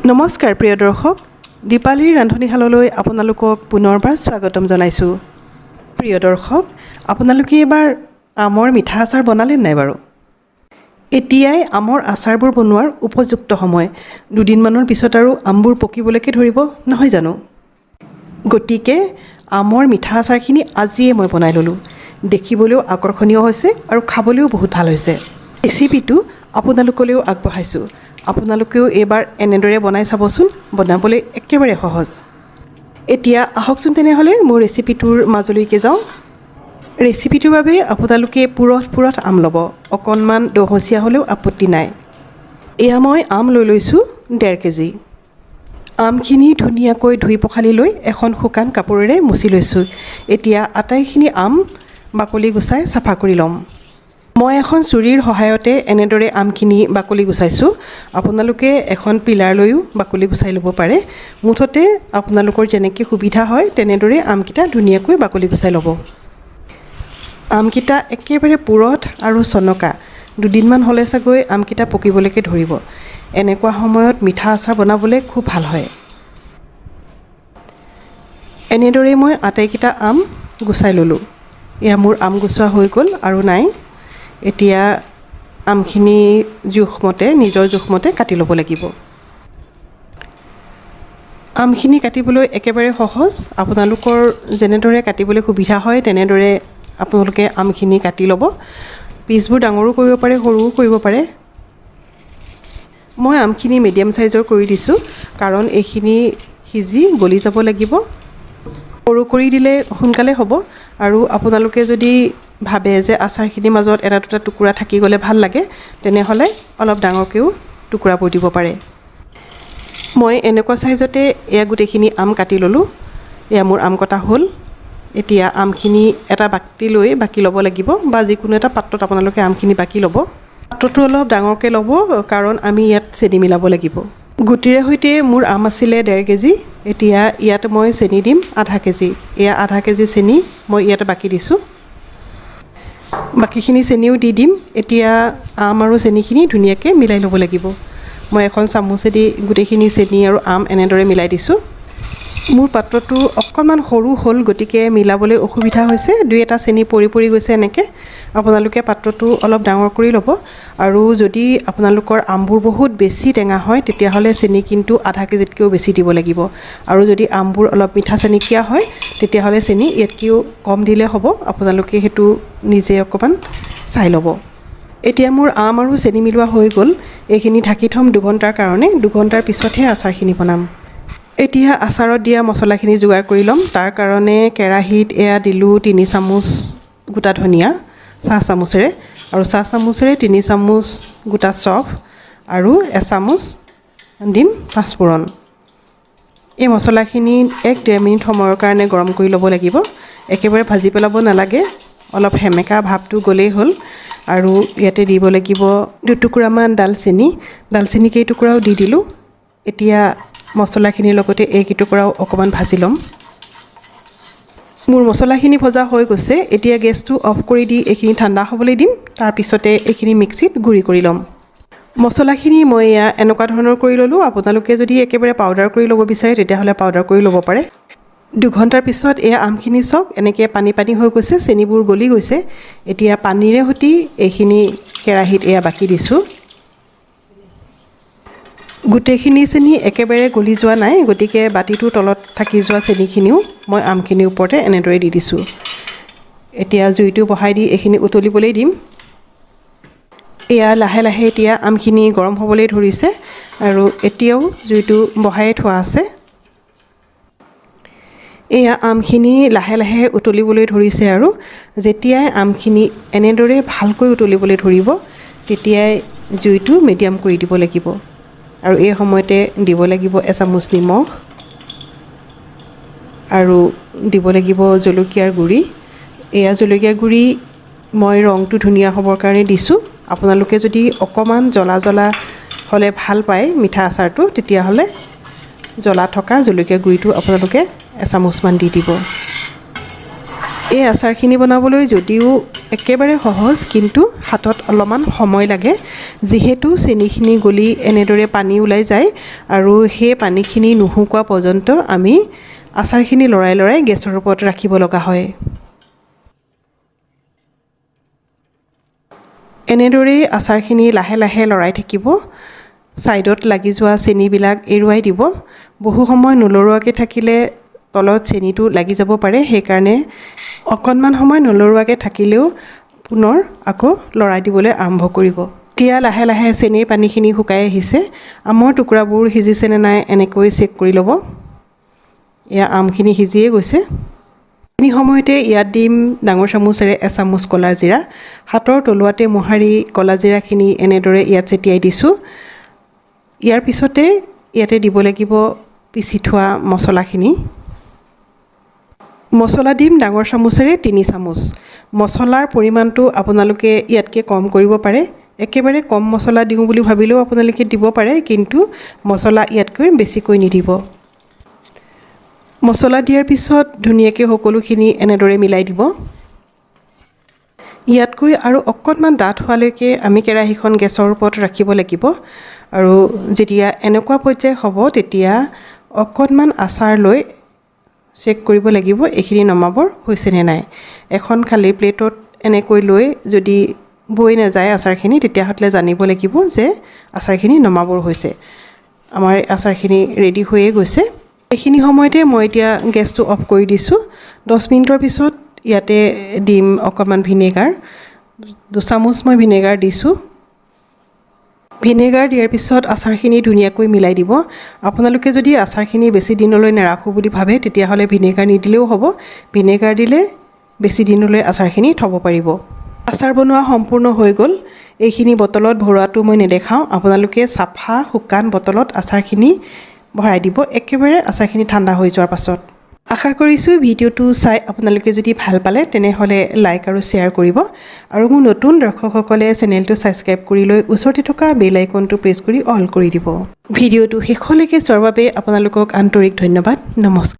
নমস্কাৰ প্ৰিয় দৰ্শক, দীপালীৰ ৰান্ধনীশাললৈ আপোনালোকক পুনৰবাৰ স্বাগতম জনাইছোঁ। প্ৰিয় দৰ্শক, আপোনালোকে এইবাৰ আমৰ মিঠা আচাৰ বনালে নাই বাৰু? এতিয়াই আমৰ আচাৰবোৰ বনোৱাৰ উপযুক্ত সময়। দুদিনমানৰ পিছত আৰু আমবোৰ পকিবলৈকে ধৰিব, নহয় জানো? গতিকে আমৰ মিঠা আচাৰখিনি আজিয়ে মই বনাই ল'লোঁ। দেখিবলৈও আকৰ্ষণীয় হৈছে আৰু খাবলৈও বহুত ভাল হৈছে। ৰেচিপিটো আপোনালোকলৈও আগবঢ়াইছোঁ। আপোনালোকেও এইবাৰ এনেদৰে বনাই চাবচোন। বনাবলৈ একেবাৰে সহজ। এতিয়া আহকচোন তেনেহ'লে মোৰ ৰেচিপিটোৰ মাজলৈকে যাওঁ। ৰেচিপিটোৰ বাবে আপোনালোকে পুৰঠ পুৰঠ আম ল'ব। অকণমান দহচীয়া হ'লেও আপত্তি নাই। এয়া মই আম লৈ লৈছোঁ 1.5 কেজি। আমখিনি ধুনীয়াকৈ ধুই পখালি লৈ এখন শুকান কাপোৰেৰে মুচি লৈছোঁ। এতিয়া আটাইখিনি আম বাকলি গুচাই চাফা কৰি ল'ম। মই এখন চুৰীৰ সহায়তে এনেদৰে আমখিনি বাকলি গুচাইছোঁ। আপোনালোকে এখন পিলাৰ লৈও বাকলি গুচাই ল'ব পাৰে। মুঠতে আপোনালোকৰ যেনেকৈ সুবিধা হয়, তেনেদৰে আমকেইটা ধুনীয়াকৈ বাকলি গুচাই ল'ব। আমকেইটা একেবাৰে পুৰঠ আৰু চনকা। দুদিনমান হ'লে চাগৈ আমকেইটা পকিবলৈকে ধৰিব। এনেকুৱা সময়ত মিঠা আচাৰ বনাবলৈ খুব ভাল হয়। এনেদৰেই মই আটাইকেইটা আম গুচাই ল'লোঁ। এয়া মোৰ আম গুচোৱা হৈ গ'ল, আৰু নাই। এতিয়া আমখিনি জোখমতে, নিজৰ জোখমতে কাটি ল'ব লাগিব। আমখিনি কাটিবলৈ একেবাৰে সহজ। আপোনালোকৰ যেনেদৰে কাটিবলৈ সুবিধা হয়, তেনেদৰে আপোনালোকে আমখিনি কাটি ল'ব। পিচবোৰ ডাঙৰো কৰিব পাৰে, সৰুও কৰিব পাৰে। মই আমখিনি মিডিয়াম চাইজৰ কৰি দিছোঁ, কাৰণ এইখিনি সিজি গলি যাব লাগিব। সৰু কৰি দিলে সোনকালে হ'ব আৰু আপোনালোকে যদি ভাবে যে আচাৰখিনিৰ মাজত এটা দুটা টুকুৰা থাকি গ'লে ভাল লাগে, তেনেহ'লে অলপ ডাঙৰকৈও টুকুৰাবোৰ দিব পাৰে। মই এনেকুৱা চাইজতে এয়া গোটেইখিনি আম কাটি ল'লোঁ। এয়া মোৰ আম কটা হ'ল। এতিয়া আমখিনি এটা বাতি লৈ বাকি ল'ব লাগিব বা যিকোনো এটা পাত্ৰত আপোনালোকে আমখিনি বাকি ল'ব। পাত্ৰটো অলপ ডাঙৰকৈ ল'ব, কাৰণ আমি ইয়াত চেনি মিলাব লাগিব। গুটিৰে সৈতে মোৰ আম আছিলে 1.5 কেজি। এতিয়া ইয়াত মই চেনি দিম আধা কেজি। এয়া আধা কেজি চেনি মই ইয়াত বাকি দিছোঁ। বাকীখিনি চেনিও দি দিম। এতিয়া আম আৰু চেনিখিনি ধুনীয়াকৈ মিলাই ল'ব লাগিব। মই এখন চামুচেদি গোটেইখিনি চেনি আৰু আম এনেদৰে মিলাই দিছোঁ। মোৰ পাত্ৰটো অকণমান সৰু হ'ল, গতিকে মিলাবলৈ অসুবিধা হৈছে। দুই এটা চেনি পৰি পৰি গৈছে এনেকৈ। আপোনালোকে পাত্ৰটো অলপ ডাঙৰ কৰি ল'ব আৰু যদি আপোনালোকৰ আমবোৰ বহুত বেছি টেঙা হয়, তেতিয়াহ'লে চেনি কিন্তু আধা কেজিতকৈও বেছি দিব লাগিব। আৰু যদি আমবোৰ অলপ মিঠা চেনিকীয়া হয়, তেতিয়াহ'লে চেনি ইয়াতকৈও কম দিলে হ'ব। আপোনালোকে সেইটো নিজে অকণমান চাই ল'ব। এতিয়া মোৰ আম আৰু চেনি মিলোৱা হৈ গ'ল। এইখিনি ঢাকি থ'ম 2 ঘণ্টাৰ কাৰণে। 2 ঘণ্টাৰ পিছতহে আচাৰখিনি বনাম। এতিয়া আচাৰত দিয়া মছলাখিনি যোগাৰ কৰি ল'ম। তাৰ কাৰণে কেৰাহীত এয়া দিলোঁ 3 চামুচ গোটা ধনিয়া চাহ চামুচেৰে আৰু চাহ চামুচেৰে 3 চামুচ গোটা চফ আৰু এচামুচ দিম পাঁচফোৰণ। এই মছলাখিনি 1-1.5 মিনিট সময়ৰ কাৰণে গৰম কৰি ল'ব লাগিব। একেবাৰে ভাজি পেলাব নালাগে, অলপ সেমেকা ভাৱটো গ'লেই হ'ল। আৰু ইয়াতে দিব লাগিব দুটুকুৰামান ডালচেনি। ডালচেনি কেইটুকুৰাও দি দিলোঁ। এতিয়া মছলাখিনিৰ লগতে এই কেইটুকুৰাও অকণমান ভাজি ল'ম। মোৰ মছলাখিনি ভজা হৈ গৈছে। এতিয়া গেছটো অফ কৰি দি এইখিনি ঠাণ্ডা হ'বলৈ দিম। তাৰপিছতে এইখিনি মিক্সিত গুড়ি কৰি ল'ম। মছলাখিনি মই এয়া এনেকুৱা ধৰণৰ কৰি ল'লোঁ। আপোনালোকে যদি একেবাৰে পাউডাৰ কৰি ল'ব বিচাৰে, তেতিয়াহ'লে পাউডাৰ কৰি ল'ব পাৰে। 2 ঘণ্টাৰ পিছত এয়া আমখিনি চাওক, এনেকৈ পানী পানী হৈ গৈছে, চেনিবোৰ গলি গৈছে। এতিয়া পানীৰে সৈতে এইখিনি কেৰাহীত এয়া বাকি দিছোঁ। গোটেইখিনি চেনি একেবাৰে গলি যোৱা নাই, গতিকে বাতিটোৰ তলত থাকি যোৱা চেনিখিনিও মই আমখিনিৰ ওপৰতে এনেদৰে দি দিছোঁ। এতিয়া জুইটো বঢ়াই দি এইখিনি উতলিবলৈ দিম। এয়া লাহে লাহে এতিয়া আমখিনি গৰম হ'বলৈ ধৰিছে আৰু এতিয়াও জুইটো বঢ়ায়ে থোৱা আছে। এয়া আমখিনি লাহে লাহে উতলিবলৈ ধৰিছে আৰু যেতিয়াই আমখিনি এনেদৰে ভালকৈ উতলিবলৈ ধৰিব, তেতিয়াই জুইটো মিডিয়াম কৰি দিব লাগিব আৰু এই সময়তে দিব লাগিব এচামুচ নিমখ আৰু দিব লাগিব জলকীয়াৰ গুড়ি। এয়া জলকীয়াৰ গুড়ি মই ৰংটো ধুনীয়া হ'বৰ কাৰণে দিছোঁ। আপোনালোকে যদি অকণমান জ্বলা জ্বলা হ'লে ভাল পায় মিঠা আচাৰটো, তেতিয়াহ'লে জ্বলা থকা জলকীয়া গুড়িটো আপোনালোকে এচামুচমান দি দিব। এই আচাৰখিনি বনাবলৈ যদিও একেবাৰে সহজ, কিন্তু হাতত অলপমান সময় লাগে। যিহেতু চেনিখিনি গলি এনেদৰে পানী ওলাই যায় আৰু সেই পানীখিনি নুশুকোৱা পৰ্যন্ত আমি আচাৰখিনি লৰাই লৰাই গেছৰ ওপৰত ৰাখিব লগা হয়। এনেদৰেই আচাৰখিনি লাহে লাহে লৰাই থাকিব। ছাইডত লাগি যোৱা চেনিবিলাক এৰুৱাই দিব। বহু সময় নলৰোৱাকৈ থাকিলে তলত চেনিটো লাগি যাব পাৰে, সেইকাৰণে অকণমান সময় নলৰোৱাকৈ থাকিলেও পুনৰ আকৌ লৰাই দিবলৈ আৰম্ভ কৰিব। এতিয়া লাহে লাহে চেনিৰ পানীখিনি শুকাই আহিছে। আমৰ টুকুৰাবোৰ সিজিছেনে নাই এনেকৈ চেক কৰি ল'ব। এয়া আমখিনি সিজিয়ে গৈছে। এইখিনি সময়তে ইয়াত দিম ডাঙৰ চামুচেৰে এচামুচ ক'লা জিৰা। হাতৰ তলুৱাতে মোহাৰি ক'লা জিৰাখিনি এনেদৰে ইয়াত ছটিয়াই দিছোঁ। ইয়াৰ পিছতে ইয়াতে দিব লাগিব পিচি থোৱা মছলাখিনি। মছলা দিম ডাঙৰ চামুচেৰে 3 চামুচ। মছলাৰ পৰিমাণটো আপোনালোকে ইয়াতকৈ কম কৰিব পাৰে। একেবাৰে কম মছলা দিওঁ বুলি ভাবিলেও আপোনালোকে দিব পাৰে, কিন্তু মছলা ইয়াতকৈ বেছিকৈ নিদিব। মছলা দিয়াৰ পিছত ধুনীয়াকৈ সকলোখিনি এনেদৰে মিলাই দিব। ইয়াতকৈ আৰু অকণমান ডাঠ হোৱালৈকে আমি কেৰাহীখন গেছৰ ওপৰত ৰাখিব লাগিব। আৰু যেতিয়া এনেকুৱা পৰ্যায় হ'ব তেতিয়া অকণমান আচাৰ লৈ চেক কৰিব লাগিব এইখিনি নমাবৰ হৈছেনে নাই। এখন খালী প্লেটত এনেকৈ লৈ যদি বৈ নাযায় আচাৰখিনি, তেতিয়াহ'লে জানিব লাগিব যে আচাৰখিনি নমাবৰ হৈছে। আমাৰ আচাৰখিনি ৰেডি হৈয়ে গৈছে। এইখিনি সময়তে মই এতিয়া গেছটো অফ কৰি দিছোঁ। 10 মিনিটৰ পিছত ইয়াতে দিম অকণমান ভিনেগাৰ। 2 চামুচ মই ভিনেগাৰ দিছোঁ। ভিনেগাৰ দিয়াৰ পিছত আচাৰখিনি ধুনীয়াকৈ মিলাই দিব। আপোনালোকে যদি আচাৰখিনি বেছি দিনলৈ নাৰাখোঁ বুলি ভাবে তেতিয়াহ'লে ভিনেগাৰ নিদিলেও হ'ব। ভিনেগাৰ দিলে বেছি দিনলৈ আচাৰখিনি থ'ব পাৰিব। আচাৰ বনোৱা সম্পূৰ্ণ হৈ গ'ল। এইখিনি বটলত ভৰোৱাটো মই নেদেখাওঁ। আপোনালোকে চাফা শুকান বটলত আচাৰখিনি ভৰাই দিব, একেবাৰে আচাৰখিনি ঠাণ্ডা হৈ যোৱাৰ পাছত। আশা কৰিছোঁ ভিডিঅ'টো চাই আপোনালোকে যদি ভাল পালে তেনেহ'লে লাইক আৰু শ্বেয়াৰ কৰিব। আৰু মোৰ নতুন দৰ্শকসকলে চেনেলটো ছাবস্ক্ৰাইব কৰি লৈ ওচৰতে থকা বেল আইকনটো প্ৰেছ কৰি অল কৰি দিব। ভিডিঅ'টো শেষলৈকে চোৱাৰ বাবে আপোনালোকক আন্তৰিক ধন্যবাদ। নমস্কাৰ।